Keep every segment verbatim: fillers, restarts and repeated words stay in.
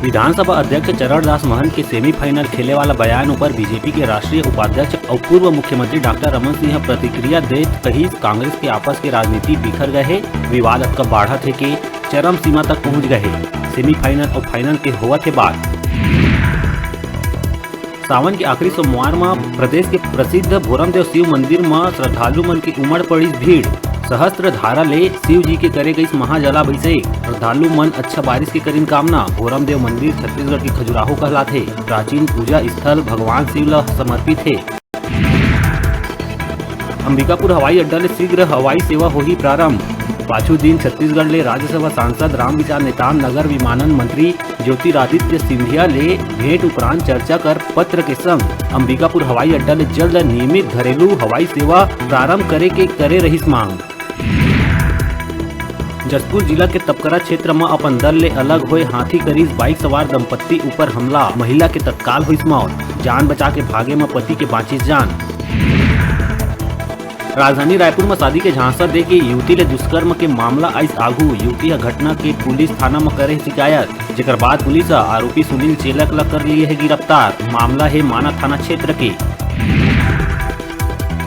विधानसभा अध्यक्ष चरणदास महंत के सेमीफाइनल खेले वाला बयान ऊपर बीजेपी के राष्ट्रीय उपाध्यक्ष अउ पूर्व मुख्यमंत्री डॉक्टर रमन सिंह ह प्रतिक्रिया देत कहिस, कांग्रेस के आपस के राजनीति बिखर गए हे, विवाद अतका बाढ़त हे के चरम सीमा तक पहुंच गए हे। सेमीफाइनल अउ फाइनल के होवत हे बात। सावन के आखिरी सोमवार म प्रदेश के प्रसिद्ध भोरमदेव शिव मंदिर म श्रद्धालु मन के उमड़ पड़िस भीड़। सहस्त्र धारा ले शिव जी के करे गइस महाजलाभिषेक। श्रद्धालु मन अच्छा बारिश के करिन कामना। भोरमदेव मंदिर छत्तीसगढ़ के खजुराहो कहलाथे। प्राचीन पूजा स्थल भगवान शिव ल समर्पित हे। अंबिकापुर हवाई अड्डा ले शीघ्र हवाई सेवा होही प्रारंभ। पाछू दिन छत्तीसगढ़ ले राज्यसभा सांसद रामविचार नेताम नगर विमानन मंत्री ज्योतिरादित्य सिंधिया ले भेंट उपरांत चर्चा कर पत्र के संग अंबिकापुर हवाई अड्डा ले जल्द नियमित घरेलू हवाई सेवा प्रारंभ करे के करे रहिस मांग। जशपुर जिला के तपकरा क्षेत्र म अपन दल ले अलग होए हाथी करिस बाइक सवार दंपत्ति ऊपर हमला, महिला के तत्काल होइस मौत, जान बचा के भागे म पति के बांचिस जान। राजधानी रायपुर म शादी के झांसा दे के युवती ले दुष्कर्म के मामला आइस आघू। युवती ह घटना के पुलिस थाना म करे शिकायत, जेकर बाद पुलिस ह आरोपी सुनील चेलक ल कर लिए हे गिरफ्तार। मामला हे माना थाना क्षेत्र के।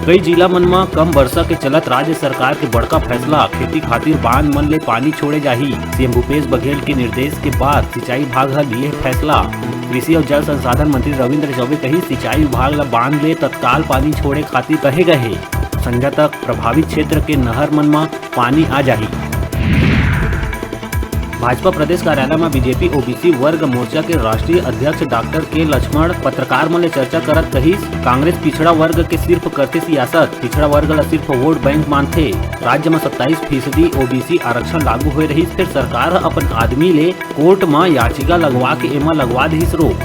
कई जिला मन म कम वर्षा के चलत राज्य सरकार के बड़का फैसला, खेती खातिर बांध मन ले पानी छोड़े जाही। सीएम भूपेश बघेल के निर्देश के बाद सिंचाई विभाग ह लिए फैसला। कृषि अउ जल संसाधन मंत्री रविंद्र चौबे कही, सिंचाई विभाग ल बांध ले तत्काल पानी छोड़े खातिर कहे गए हे। संझा तक प्रभावित क्षेत्र के नहर मन म पानी आ जाही। भाजपा प्रदेश कार्यालय म बीजेपी ओबीसी वर्ग मोर्चा के राष्ट्रीय अध्यक्ष डॉक्टर के लक्ष्मण पत्रकार मन ले चर्चा करत कहिस, कांग्रेस पिछड़ा वर्ग के सिर्फ करथे सियासत, पिछड़ा वर्ग ल सिर्फ वोट बैंक मानथे। राज्य म सत्ताईस फीसदी ओबीसी आरक्षण लागू होए रहिस, फेर सरकार ह अपन आदमी ले कोर्ट म याचिका लगवा के एमा लगवा दिस रोक।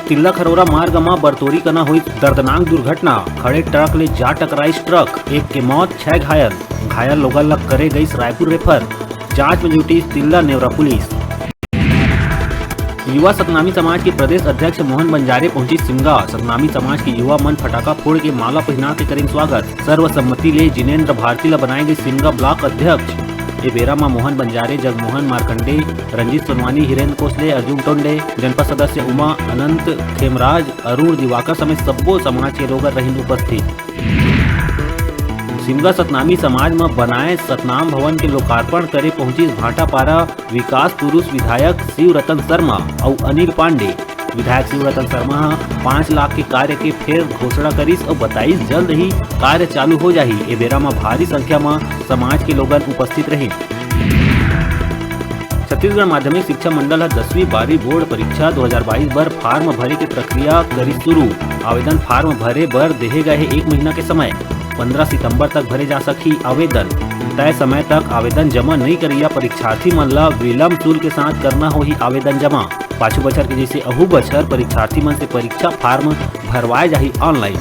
तिल्दा खरोरा मार्ग म बरतोरी कना होइस दर्दनाक दुर्घटना, खड़े ट्रक ले जा टकराइस ट्रक, एक के मौत, छह घायल। घायल लोगन ल करे गइस रायपुर रेफर। जांच म जुटिस तिल्दा नेवरा पुलिस। युवा सतनामी समाज के प्रदेश अध्यक्ष मोहन बंजारे पहुंचिस सिमगा। सतनामी समाज के युवा मन फटाका फोड़ के माला पहिना के करिन स्वागत। सर्वसम्मति ले जिनेंद्र भारती ल बनाए गइस सिमगा ब्लॉक अध्यक्ष। ए बेरा म मोहन बंजारे, जगमोहन मार्कंडे, रंजीत सोनवानी, हिरेन कोसले, अर्जुन टोंडे, जनपद सदस्य उमा अनंत, खेमराज, अरुण दिवाकर समेत सब्बो समाज के लोगन रहिन उपस्थित। सिमगा सतनामी समाज म बनाए सतनाम भवन के लोकार्पण करे पहुंचिस भाटापारा विकास पुरुष विधायक शिव रतन शर्मा अउ अनिल पांडे। विधायक शिव रतन शर्मा ह पाँच लाख के कार्य के फेर घोषणा करिस अउ बताइस, जल्द ही कार्य चालू हो जाही। ए बेरा म भारी संख्या म समाज के लोगन उपस्थित रहिन। छत्तीसगढ़ माध्यमिक शिक्षा मंडल ह दसवीं बारहवीं बोर्ड परीक्षा दो हज़ार बाईस बर फार्म भरे के प्रक्रिया करिस शुरू। आवेदन फार्म भरे बर देहे गए हे एक महीना के समय। पंद्रह सितंबर तक भरे जा सकही आवेदन। तय समय तक आवेदन जमा नई करइया परीक्षार्थी मन ल विलंब शुल्क के साथ करना होही आवेदन जमा। पाछू बछर के जैसे अहू बछर परीक्षार्थी मन से परीक्षा फार्म भरवाए जाही ऑनलाइन।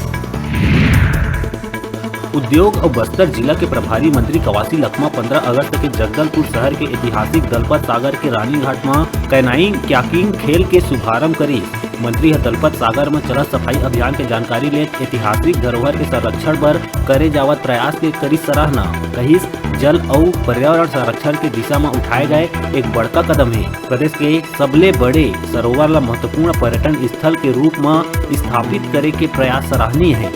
उद्योग अउ बस्तर जिला के प्रभारी मंत्री कवासी लखमा पंद्रह अगस्त के जगदलपुर शहर के ऐतिहासिक दलपत सागर के रानीघाट म कैनाइन क्याकिंग खेल के शुभारंभ करिस। मंत्री ह दलपत सागर म चलत सफाई अभियान के जानकारी लेत ऐतिहासिक धरोहर के संरक्षण बर करे जावत प्रयास के करिस सराहना। कहिस, जल अउ पर्यावरण संरक्षण के दिशा म उठाए गए एक बड़का कदम हे। प्रदेश के सबले बड़े सरोवर ल महत्वपूर्ण पर्यटन स्थल के रूप म स्थापित करे के प्रयास सराहनीय हे।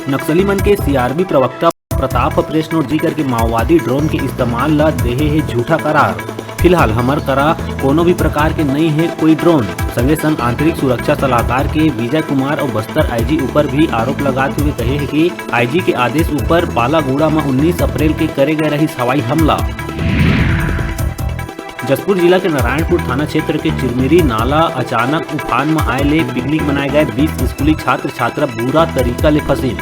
नक्सली मन के सीआरबी प्रवक्ता प्रताप प्रेस नोट जी करके माओवादी ड्रोन के इस्तेमाल ल देहे हे झूठा करार। फिलहाल हमर करा कोनो भी प्रकार के नई हे कोई ड्रोन। संगे संग आंतरिक सुरक्षा सलाहकार के विजय कुमार अउ बस्तर आईजी ऊपर भी आरोप लगात हुए कहे हे कि आईजी के आदेश ऊपर बालागुड़ा म उन्नीस अप्रैल के करे गए रहिस हवाई हमला। जशपुर जिला के नारायणपुर थाना क्षेत्र के चिरमिरी नाला अचानक उफान म आए ले पिकनिक मनाए गए बीस स्कूली छात्र छात्रा बुरा तरीका ले फंसिन।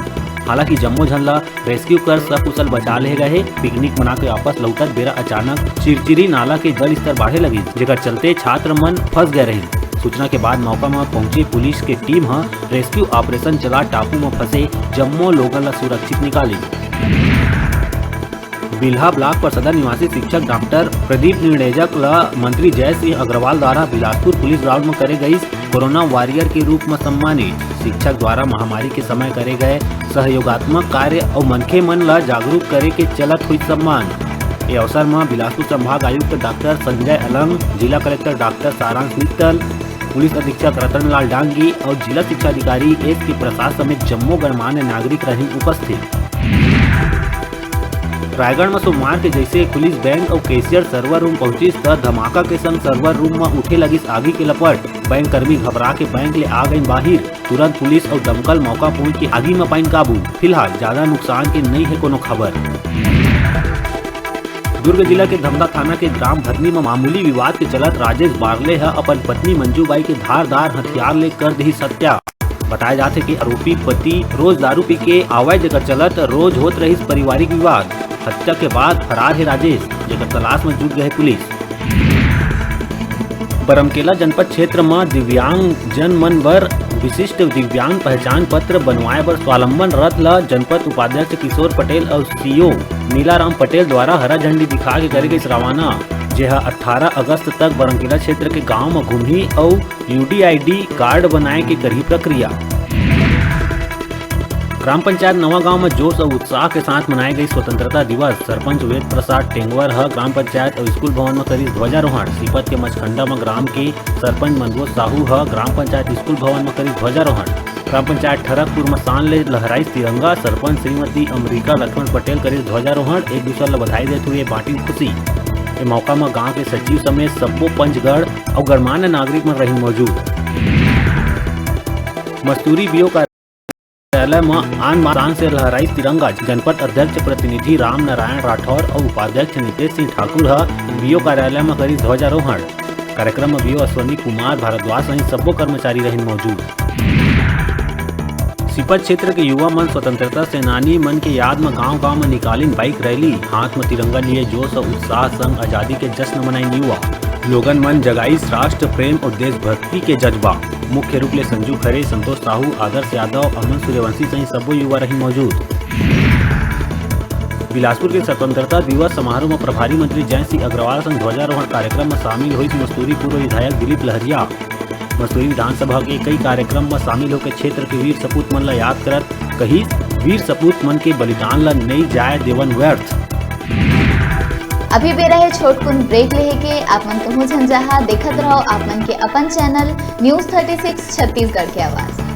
हालांकि जम्मो झन ला रेस्क्यू कर सकुशल बचा ले गए हे। पिकनिक मना के वापस लौटत बेरा अचानक चिरचिरी नाला के जल स्तर बाढ़े लगिस, जेकर चलते छात्र मन फंस गए रहिन। सूचना के बाद मौका म पहुंचे पुलिस के टीम ह रेस्क्यू ऑपरेशन चला टापू म फंसे जम्मो लोगन ला सुरक्षित निकालिन। बिल्हा ब्लॉक परसदा निवासी शिक्षक डॉक्टर प्रदीप निर्णेजक ल मंत्री जय सिंह अग्रवाल द्वारा बिलासपुर पुलिस ग्राउंड म करे गईस कोरोना वॉरियर के रूप म सम्मानित। शिक्षक द्वारा महामारी के समय करे गए सहयोगात्मक कार्य अउ मनखे मन ल जागरूक करे के चलत हुई सम्मान। ए अवसर म बिलासपुर संभाग आयुक्त डॉक्टर संजय अलंग, जिला कलेक्टर डॉक्टर सारांश मित्तल, पुलिस अधीक्षक रतन लाल डांगी अउ जिला शिक्षा अधिकारी एस के प्रसाद समेत जम्मो गणमान्य नागरिक रहिन उपस्थित। रायगढ़ म सोमवार के जइसे खुलिस बैंक अउ कैशियर सर्वर रूम पहुंचिस, त धमाका के संग सर्वर रूम म उठे लगिस आगी के लपट। बैंक कर्मी घबरा के बैंक ले आ गइन बाहिर। तुरंत पुलिस अउ दमकल मौका पहुंच के आगी म पाइन काबू। फिलहाल ज्यादा नुकसान के नइ हे कोनो खबर। दुर्ग जिला के धमधा थाना के ग्राम भरनी म मामूली विवाद के चलत राजेश बारले ह अपन पत्नी मंजूबाई के धारदार हथियार ले कर दिहिस हत्या। बताया जाथे कि आरोपी पति रोज दारू पी के आवय, जेकर चलत रोज होत रहिस पारिवारिक विवाद। हत्या के बाद फरार हे राजेश, जेकर तलाश म जुट गए पुलिस। बरमकेला जनपद क्षेत्र म दिव्यांग जन मन बर विशिष्ट दिव्यांग पहचान पत्र बनवाए बर स्वावलंबन रथ ल जनपद उपाध्यक्ष किशोर पटेल अउ सीओ नीलाराम पटेल द्वारा हरा झंडी दिखा के करे गइस रवाना, जेहा अट्ठारह अगस्त तक बरमकेला क्षेत्र के गांव म घूमही अउ यूडीआईडी कार्ड बनाए के करही प्रक्रिया। ग्राम पंचायत नवा गांव म जोश अउ उत्साह के साथ मनाए गइस स्वतंत्रता दिवस। सरपंच वेद प्रसाद टेंगवर ह ग्राम पंचायत अउ स्कूल भवन म करिस ध्वजारोहण। सीपत के मचखंडा म ग्राम के सरपंच मनोज साहू ह ग्राम पंचायत स्कूल भवन म करिस ध्वजारोहण। ग्राम पंचायत ठरकपुर म शान ले लहराइस तिरंगा। सरपंच श्रीमती अमरिका लक्ष्मण पटेल करिस ध्वजारोहण। एक दूसर ल बधाई देत हुए बांटिन खुशी। ए मौका म गांव के सचिव समेत सब्बो पंचगढ़ अउ गणमान्य नागरिक मन रहिन मौजूद। मस्तूरी बीओ कार्यालय म आन बान शान से लहराइस तिरंगा। जनपद अध्यक्ष प्रतिनिधि राम नारायण राठौर अउ उपाध्यक्ष नितेश सिंह ठाकुर ह बीओ कार्यालय म करिस ध्वजारोहण। कार्यक्रम म बीओ अश्वनी कुमार भारद्वाज सहित सब्बो कर्मचारी रहिन मौजूद। सीपत क्षेत्र के युवा मन स्वतंत्रता सेनानी मन के याद म गांव-गांव म निकालिन बाइक रैली। हाथ म तिरंगा लिए जोश अउ उत्साह संग आजादी के जश्न मनाइन युवा। लोगन मन जगाइस राष्ट्र प्रेम अउ देशभक्ति के जज्बा। मुख्य रूप ले संजू खरे, संतोष साहू, आदर्श यादव, अमन सूर्यवंशी सहित सब्बो युवा रहिन मौजूद। बिलासपुर के स्वतंत्रता दिवस समारोह म प्रभारी मंत्री जयंत सिंह अग्रवाल संग ध्वजारोहण कार्यक्रम म शामिल होइस मस्तूरी पूर्व विधायक दिलीप लहरिया। मस्तूरी विधानसभा के कई कार्यक्रम म शामिल होकर क्षेत्र के वीर सपूत मन ल याद करत कहिस, वीर सपूत मन के बलिदान ल नइ जाय देवन व्यर्थ। अभी बेरा हे छोटकुन ब्रेक लेहे के। आप मन कहूं झन जाहा, देखत रहो आप मन के अपन channel news thirty six Chhattisgarh के आवाज।